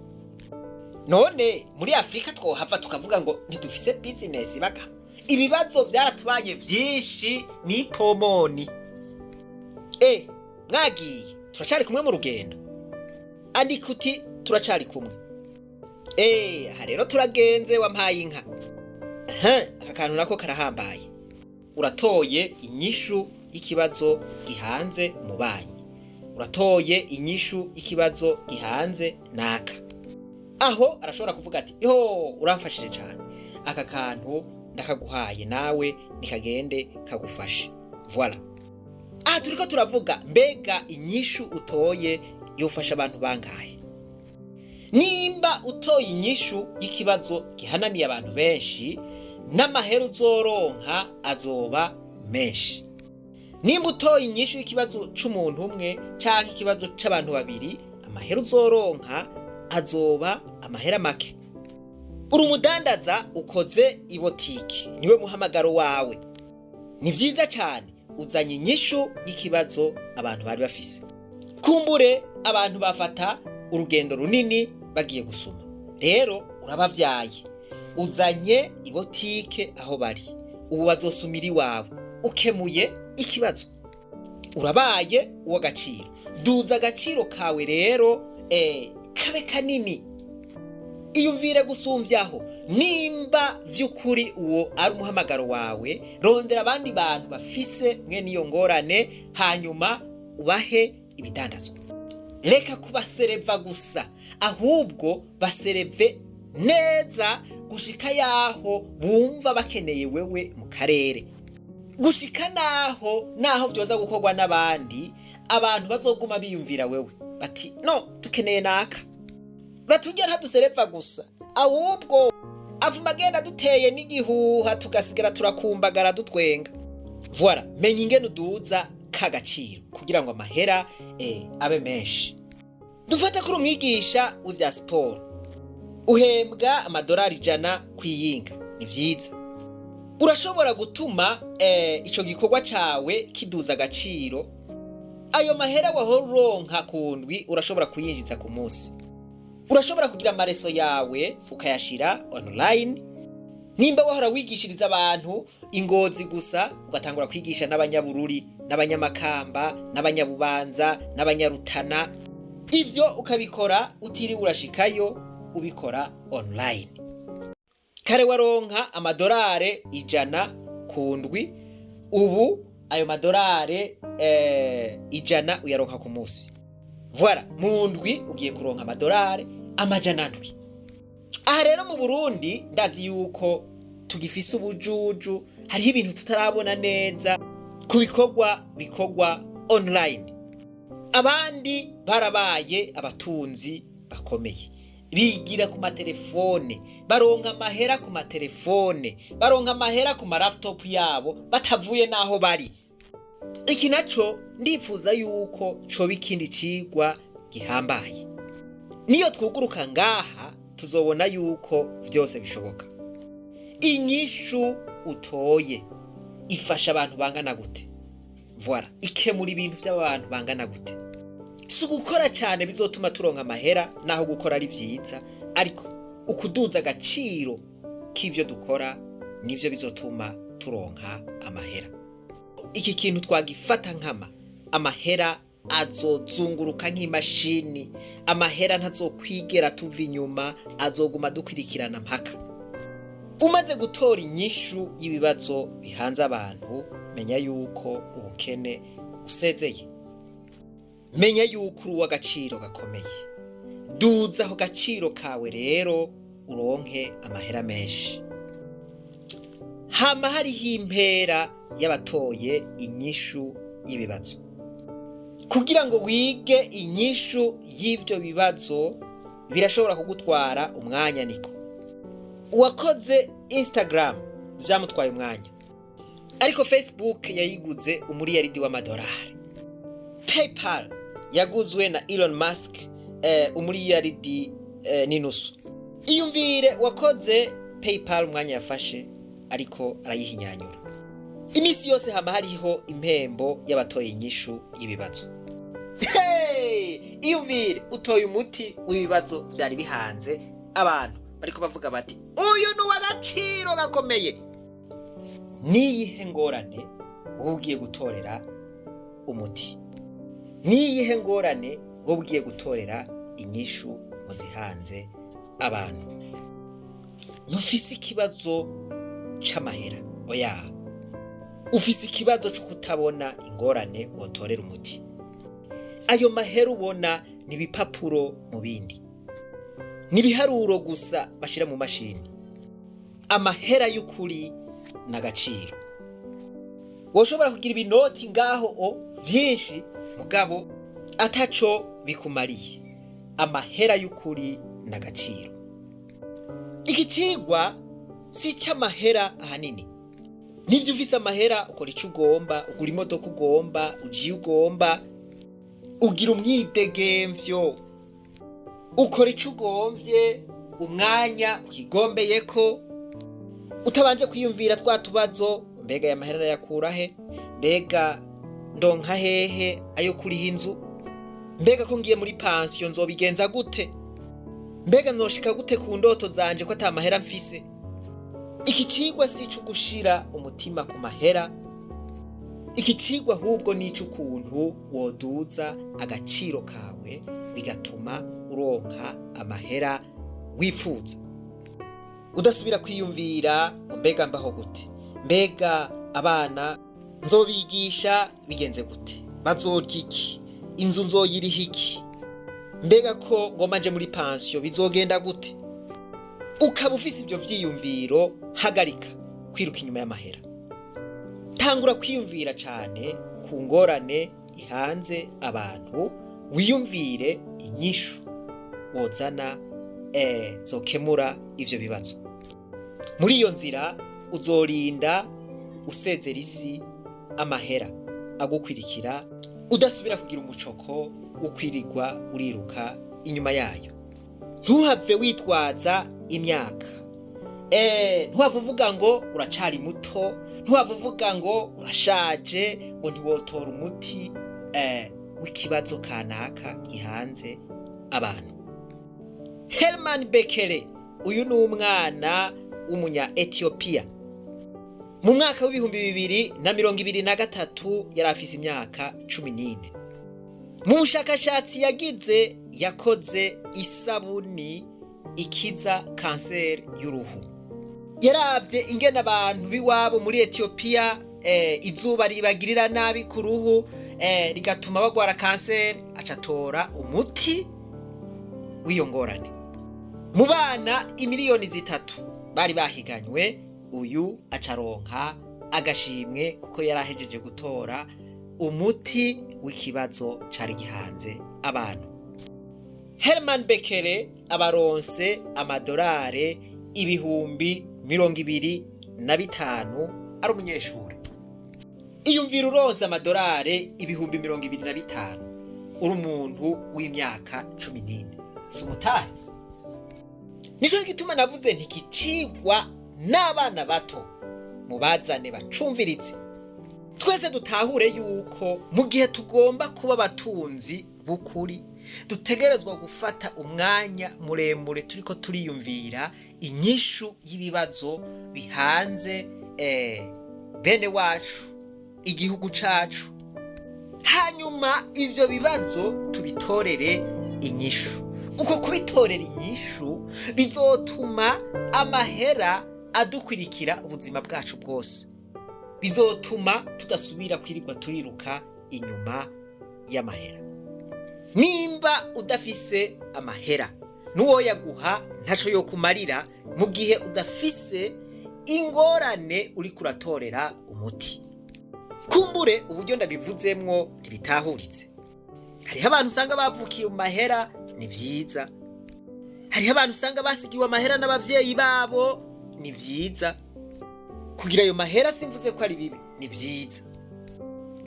None muri Afurika twohava tukavuga ngo ntidufise bizinesi? Baka ibibazo vyaratubanye vyinshi ni pomoni. Mwagiye, turacari kumwe mu rugendo. Andika uti turacari kumwe. Aha rero turagenze, wampaye inka. Aka kantu nako karahambaye. Uratoye inyishu y'ikibazo gihanze umubanyi, uratoye inyishu y'ikibazo gihanze naka. Aho arashobora kuvuga ati: "Yo, uramfashije cyane, aka kantu ndakaguhaye, nawe nikagende kagufashe." Voilà. Aha turiko turavuga: mbega inyishu utoye yofasha abantu bangahe? Nimba utoye inyishu y'ikibazo gihanamiye abantu benshi, n'amahera uzoronka azoba menshi. Nimba utoye inyishu y'ikibazo c'umuntu umwe canke ikibazo c'abantu babiri, amahera uzoronka azoba amahera make. Uri umudandaza, ukoze ibotike, niwe muhamagaro wawe, ni vyiza cyane. Uzanye inyishu y'ikibazo abantu bari bafise. Kumbure abantu bafata urugendo runini bagiye gusuma, rero urabavyaye, uzanye ibotike aho bari, ubu bazosumira iwawe, ukemuye ikibazo, urabaye uw'agaciro. Duza agaciro kawe rero, kabe kanini. Iyumvire gusumvyaho. Nimba vy'ukuri uwo ari umuhamagaro wawe, rondera abandi bantu bafise mwene iyo ngorane, hanyuma ubahe ibidandazwa. Reka kubasereva gusa, ahubwo basereve neza gushika yaho bumva bakeneye wewe mu karere, gushika naho vyoza gukorwa n'abandi. Abantu bazoguma biyumvira wewe bati: "No dukeneye naka, batujya ntadusereva gusa, ahubwo avuma agenda duteye n'igihuha, tugasigara turakumbagara dutwenga." Voilà, menya ingene uduza k'agaciro kugira ngo amahera abe menshi. Dufate kuri umwigisha w'ivya siporo, uhembwa amadolari 100 kwiyinga. Ni vyiza, urashobora gutuma ico gikorwa cawe kiduza agaciro. Ayo mahera wahora uronka ku ndwi urashobora kuyinjiza ku munsi. Urashobora kugira ama leçons yawe ukayashira online. Nimba wahora wigishiriza abantu ingozi gusa, ugatangura kwigisha n'abanyabururi, n'abanyamakamba, n'abanyabubanza, n'abanyarutana, ivyo ukabikora utiriwe urashikayo, ubikora online. Kare waronka amadolari 100 ku ndwi, ubu ayo madolari 100 uyaronka ku munsi. Voilà, mu ndwi ugiye kuronka amadolari 700. Aha rero mu Burundi ndazi yuko tugifise ubujuju, hariho ibintu tutarabona neza ku bikorwa bikorwa online. Abandi barabaye abatunzi bakomeye, bigira ku matelefone, baronka amahera ku matelefone, baronka amahera ku ma laptop yabo batavuye n'aho bari. Iki naco ndifuza yuko coba ikindi cigwa gihambaye. Niyo twuguruka ngaha tuzobona yuko vyose bishoboka. Inyishu utoye ifasha abantu bangana gute? Voilà, ikemura ibintu by'abantu bangana gute? Si ugukora cyane bizotuma turonka amahera, naho gukora ari vyiza, ariko ukuduza agaciro k'ivyo dukora nivyo bizotuma turonka amahera. Iki kintu twagifata nkama, amahera azozunguruka nk'imashini. Amahera ntazokwigera tuva inyuma, azoguma dukurikirana mpaka umaze gutora inyishu y'ibibazo bihanze abantu. Menya yuko ubukene usezeye, menya yuko uri uw'agaciro gakomeye. Duza ako gaciro kawe rero uronke amahera menshi. Hama hariho impera y'abatoye inyishu y'ibibazo. Kugira ngo wige inyishu y'ivyo bibazo birashobora kugutwara umwanya. Niko uwakoze Instagram vyamutwaye umwanya, ariko Facebook yayiguze umuriyaridi w'amadolari. PayPal yaguzwe na Elon Musk umuriyaridi n'inusu. Iyumvire wakoze PayPal umwanya yafashe ariko arayihinyanyura. Iminsi yose hama hariho impembo y'abatoye inyishu y'ibibazo. Hey! Iyumvire utoye umuti w'ibibazo vyari bihanze abantu, bariko bavuga bati: "Uyu ni uw'agaciro gakomeye." Niyihe ngorane wowe ugiye gutorera umuti? Niyihe ngorane wowe ugiye gutorera inyishu mu zihanze abantu? Ntufise ikibazo c'amahera, oya, ufise ikibazo co kutabona ingorane wotorera umuti. Ayo mahera ubona ni ibipapuro mu bindi, ni ibiharuro gusa bashira mu mashini. Amahera y'ukuri n'agaciro. Woshobora kugira ibinoti ngaho o vyinshi, mugabo ataco bikumariye. Amahera y'ukuri n'agaciro. Iki cigwa si ic'amahera ahanini. Nivyo, ufise amahera ukora ico ugomba, ugura imodoka ugomba, uja iyo ugomba, ugira umwidegemvyo, ukora ico ugomvye umwanya ukigombeyeko, utabanje kwiyumvira twa tubazo: mbega aya mahera arayakura he? Mbega ndonka hehe ayo kuriha inzu? Mbega ko ngiye muri pansiyo nzobigenza gute? Mbega nzoshika gute ku ndoto zanje ko ata mahera mfise? Iki cigwa si ico gushira umutima ku mahera. Iki cigwa ahubwo ni ic'ukuntu woduza agaciro kawe, bigatuma uronka amahera wifuza, udasubira kwiyumvira ngo: "Mbega mbaho gute? Mbega abana nzobigisha bigenze gute? Bazorya iki? Inzu nzoyiriha iki? Mbega ko ngomba nje muri pansiyo bizogenda gute?" Ukaba ufise ivyo vyiyumviro, hagarika kwiruka inyuma y'amahera, tangura kwiyumvira cane ku ngorane. ihanze abantu, wiyumvire inyishu wozana zokemura ivyo bibazo. Muri iyo nzira uzorinda usezera isi amahera agukwirikira, udasubira kugira umucoko wo kwirirwa uriruka inyuma yayo. Ntuhave witwaza imyaka, ntuhave uvuga ngo uracari muto, ntuhave uvuga ngo urashaje, ngo ntiwotora umuti w'ikibazo kanaka gihanze abantu. Herman Bekele, uyu ni umwana w'umunya Ethiopia. Mu mwaka w'2023 yari afise imyaka 14. Mu bushakashatsi yagize, yakoze isabuni ikiza kanseri y'uruhu. Yaravye ingene abantu b'iwabo muri Ethiopia izuba ribagirira nabi ku ruhu, rigatuma bagwara kanseri, acatora umuti w'iyo ngorane. Mu bana imiliyoni 3 bari bahiganywe, uyu acaronka agashimwe kuko yari ahejeje gutora umuti w'ikibazo cari gihanze abantu. Herman Bekele abaronse amadolari 25,000 ari umunyeshuri. Iyumvira uronse amadolari 25,000 uri umuntu w'imyaka 14, si umutahe? Nico gituma navuze nti kicigwa n'abana bato mubazane bacumviritse, twese dutahure yuko mu gihe tugomba kuba abatunzi b'ukuri dutegerezwa gufata umwanya muremure turiko turiyumvira inyishu y'ibibazo bihanze bene wacu, igihugu cacu, hanyuma ivyo bibazo tubitorere inyishu. Uko kubitorera inyishu bizotuma amahera adukwirikira ubuzima bwacu bwose, bizotuma tudasubira kwirirwa turiruka inyuma y'amahera. Nimba udafise amahera, n'uwo yaguha ntaco yokumarira mu gihe udafise ingorane uriko uratorera umuti. Kumbure uburyo ndabivuzemwo ntibitahuritse. Hariho abantu usanga bavukiye mu mahera, ni vyiza. Hariho abantu usanga basigiwe amahera n'abavyeyi babo, ni vyiza. Kugira ayo mahera simvuze ko ari bibi, ni vyiza.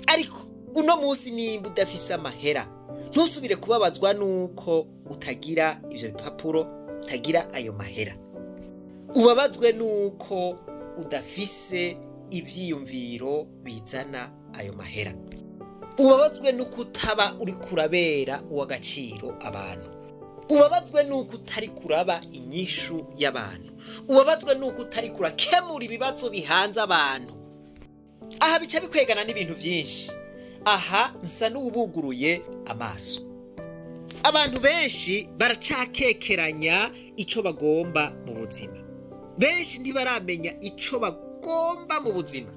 Ariko uno munsi nimba udafise amahera, ntusubire kubabazwa nuko utagira ivyo bipapuro, utagira ayo mahera. Ubabazwe nuko udafise ivyiyumviro bizana ayo mahera. Ubabazwe nuko utaba uriko urabera uw'agaciro abantu. Ubabazwe nuko utari kuraba inyishu y'abantu. Ubabazwe nuko utari kurakemura ibibazo bihanze abantu. Aha bica bikwegana n'ibintu vyinshi. Aha nsa n'uwubuguruye amaso. Abantu benshi baracakekeranya ico bagomba mu buzima. Benshi ntibaramenya ico bagomba mu buzima.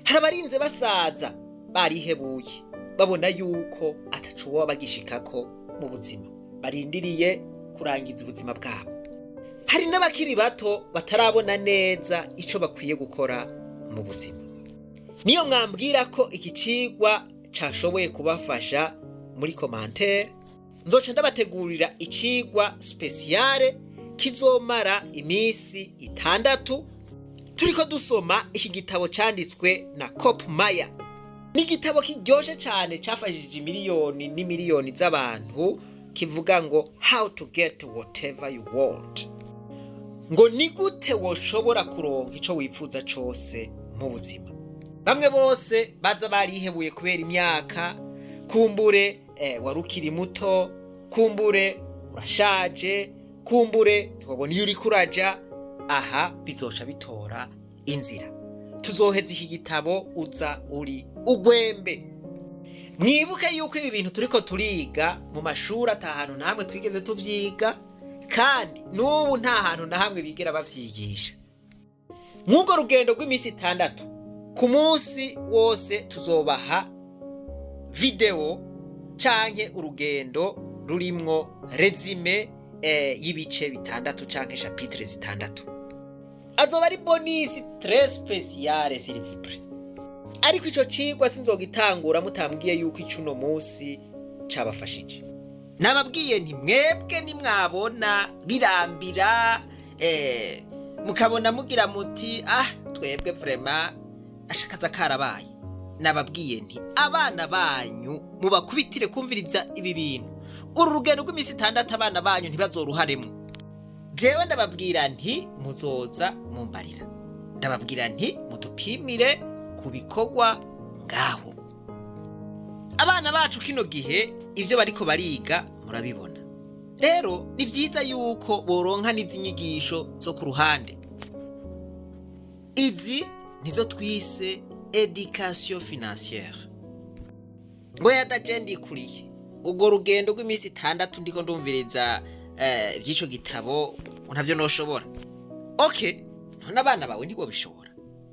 Hari abarinze basaza barihebuye, babona yuko ataco boba bagishikako mu buzima, barindiriye kurangiza ubuzima bwabo. Hari n'abakiri bato batarabona neza ico bakwiye gukora mu buzima. Niyo mwambwira ko iki cigwa cashoboye kubafasha muri commentaire, nzoca ndabategurira icigwa spéciale kizomara imisi 6 turiko dusoma iki gitabo canditswe na Kopp Myer. Ni igitabo kiryoshe cane cafashije miliyoni n'imiliyoni z'abantu, kivuga ngo "How to get whatever you want", ngo ni gute woshobora kuronka ico wifuza cose mu buzima. Bamwe bose baza barihebuye kubera imyaka, kumbure wari ukiri muto, kumbure urashaje, kumbure ntiwabona iyo uriko uraja. Aha bizoca bitora inzira. Tuzoheza iki gitabo uza uri ugwembe. Mwibuke yuko ibi bintu turiko turiga mu mashuri ata hantu na hamwe twigeze tuvyiga, kandi n'ubu nta hantu na hamwe bigera bavyigisha. Mw'urwo rugendo rw'iminsi 6, ku munsi wose tuzobaha vidéo canke urugendo rurimwo résumé y'ibice bitandatu canke chapitres zitandatu. Azoba ari bonus très spéciale, s'il vous plaît. Ariko ico cigwa sinzogitangura mutambwiye yuko icuno munsi cabafashije. Nababwiye nti mwebwe nimwabona birambira, mukabona mugira muti ah, twebwe vraiment ashakaza karabaye. Nababwiye nti abana banyu mubakubitire kumviriza ibi bintu. Uru rugendo rw'iminsi 6 abana banyu ntibazoruharemwo. Jewe ndababwira nti muzoza mumbarira, ndababwira nti mudupimire ku bikorwa ngaho. Abana bacu kino gihe ivyo bariko bariga murabibona. Rero ni vyiza yuko boronka n'izi nyigisho zo ku ruhande. Izi nizo twise education financière. Ngo yadaje ndikuriye urwo rugendo rw'iminsi 6 ndiko ndumviriza ivy'ico gitabo, ntavyo noshobora. Okay, none abana bawe ntibobishobora.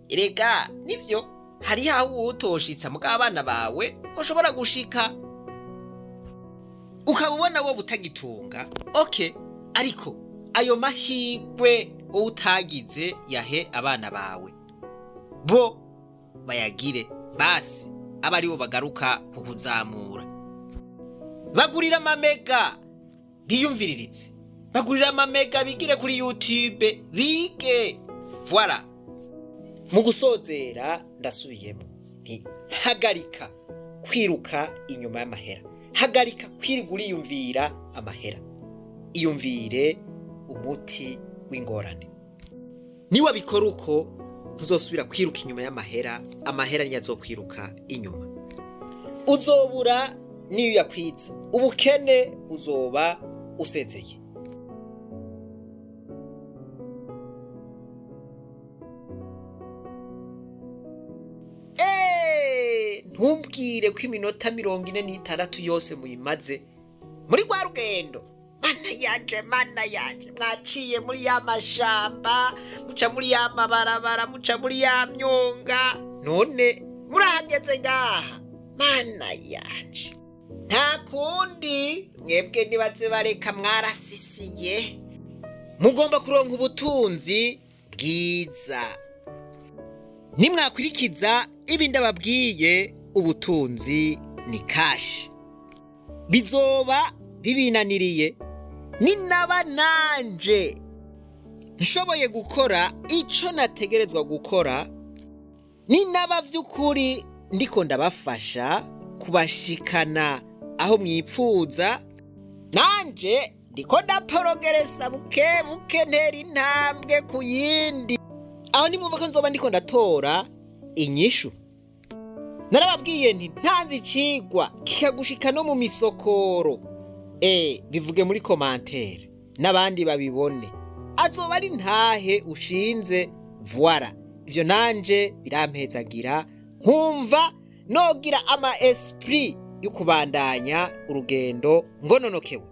Erega nivyo, hariho aho utoshitsa mugabo abana bawe ushobora gushika ukaba ubona wowe utagitunga. Okay, ariko ayo mahirwe wowe utagize yahe abana bawe, bo bayagire, basi abe aribo bagaruka kukuzamura. Bagurira amamega biyumviriritse, bagurira amamega bigire kuri YouTube bige. Voilà. Mu gusozera ndasubiyemo nti hagarika kwiruka inyuma y'amahera, hagarika kwirirwa uriyumvira amahera, iyumvire umuti w'ingorane. Niwabikora uko ntuzosubira kwiruka inyuma y'amahera, amahera niyo azokwiruka inyuma. Uzobura niyo yakwiza, ubukene uzoba usezeye. Ntumbwire ko iminota 46 yose muyimaze muri rwa rugendo. Mana yanje, mana yanje, mwaciye muri ya mashamba, muca muri ya mabarabara, muca muri ya myonga, none murahageze ngaha. Mana yanje, nta kundi mwebwe nibaze bareka, mwarasisiye. Mugomba kuronka ubutunzi bwiza. Nimwakwirikiza ibi ndababwiye, ubutunzi ni kashi. Bizoba bibinaniriye ninaba nanje nshoboye gukora ico nategerezwa gukora, ninaba vy'ukuri ndiko ndabafasha kubashikana aho mwipfuza, nanje ndiko ndaporogeresa buke buke ntera intambwe ku yindi. Aho nimwumva ko nzoba ndiko ndatora inyishu. Narababwiye nti ntanze icigwa kikagushika no mu misokoro, bivuge muri commentaire n'abandi babibone, azoba ari ntahe ushinze. Voilà, ivyo nanje birampezagira nkumva nogira ama esprit yo kubandanya urugendo ngononokewe.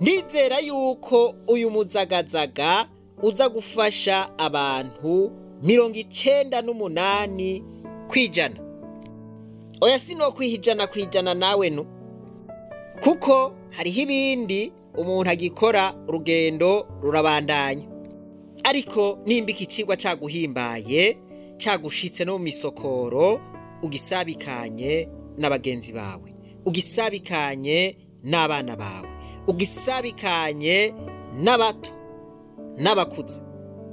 Ndizera yuko uyu muzagazaga uza gufasha abantu 98 kwijana. Oya, sino kwihijana kwijana nawe nu, kuko hariho ibindi umuntu agikora urugendo rurabandanya. Ariko nimba iki cigwa caguhimbaye, cagushitse no mu misokoro, ugisabikanye n'abagenzi bawe, ugisabikanye n'abana bawe, ugisabikanye n'abato n'abakuze,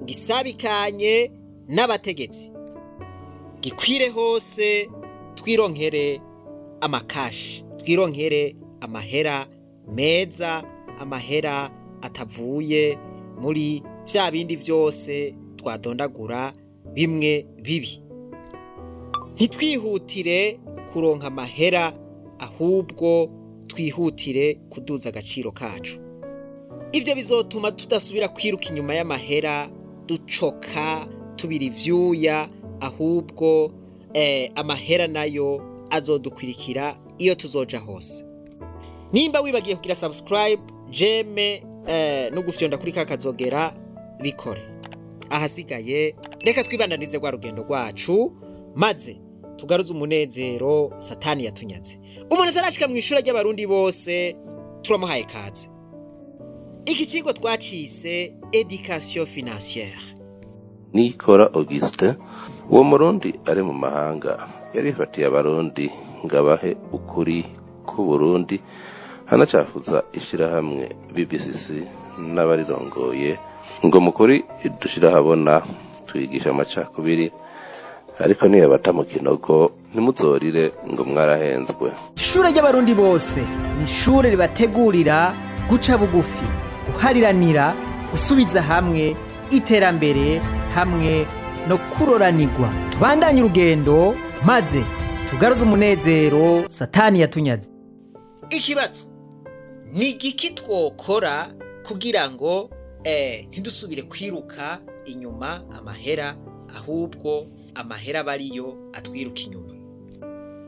ugisabikanye n'abategetsi, gikwire hose, twironkere amakashi, twironkere amahera meza, amahera atavuye muri vya bindi vyose twadondagura bimwe bibi. Ntitwihutire kuronka amahera, ahubwo twihutire kuduza agaciro kacu. Ivyo bizotuma tudasubira kwiruka inyuma y'amahera, ducoka, tubira ivyuya, ahubwo amahera nayo azodukwirikira iyo tuzoja hose. Nimba wibagiye kugira subscribe, jeme, no gufyonda kuri ka kazogera, bikore. Ahasigaye reka twibandanize rwa rugendo rwacu, maze tugaruze umunezero Satani yatunyaze. Umuntu atarashika mu ishuri ry'abarundi bose turamuhaye kaze. Iki kigo twacise education financière. Nikora Augustin, uwo murundi ari mu mahanga yarifatiye abarundi ngo abahe ukuri k'Uburundi, hanacafuza ishirahamwe BBCC n'abarirongoye ngo mukuri dushira ahabona twigisha amacakubiri, ariko niyabata mu kinogo ntimuzorire ngo mwarahenzwe. Ishure ry'Abarundi bose ni ishure ribategurira guca bugufi, guhariranira, gusubiza hamwe, iterambere hamwe no kuroranirwa. Tubandanye urugendo maze tugaruze umunezero Satani yatunyaze. Ikibazo ni igiki twokora kugira ngo ntidusubire kwiruka inyuma amahera, ahubwo amahera aba ariyo atwiruka inyuma?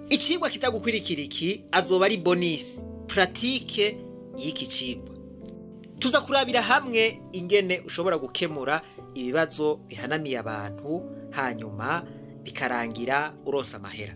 Icigwa kiza gukwirikira iki azoba ari bonus pratique y'iki cigwa. Tuza kurabira hamwe ingene ushobora gukemura ibibazo bihanamiye abantu, hanyuma bikarangira uronse amahera.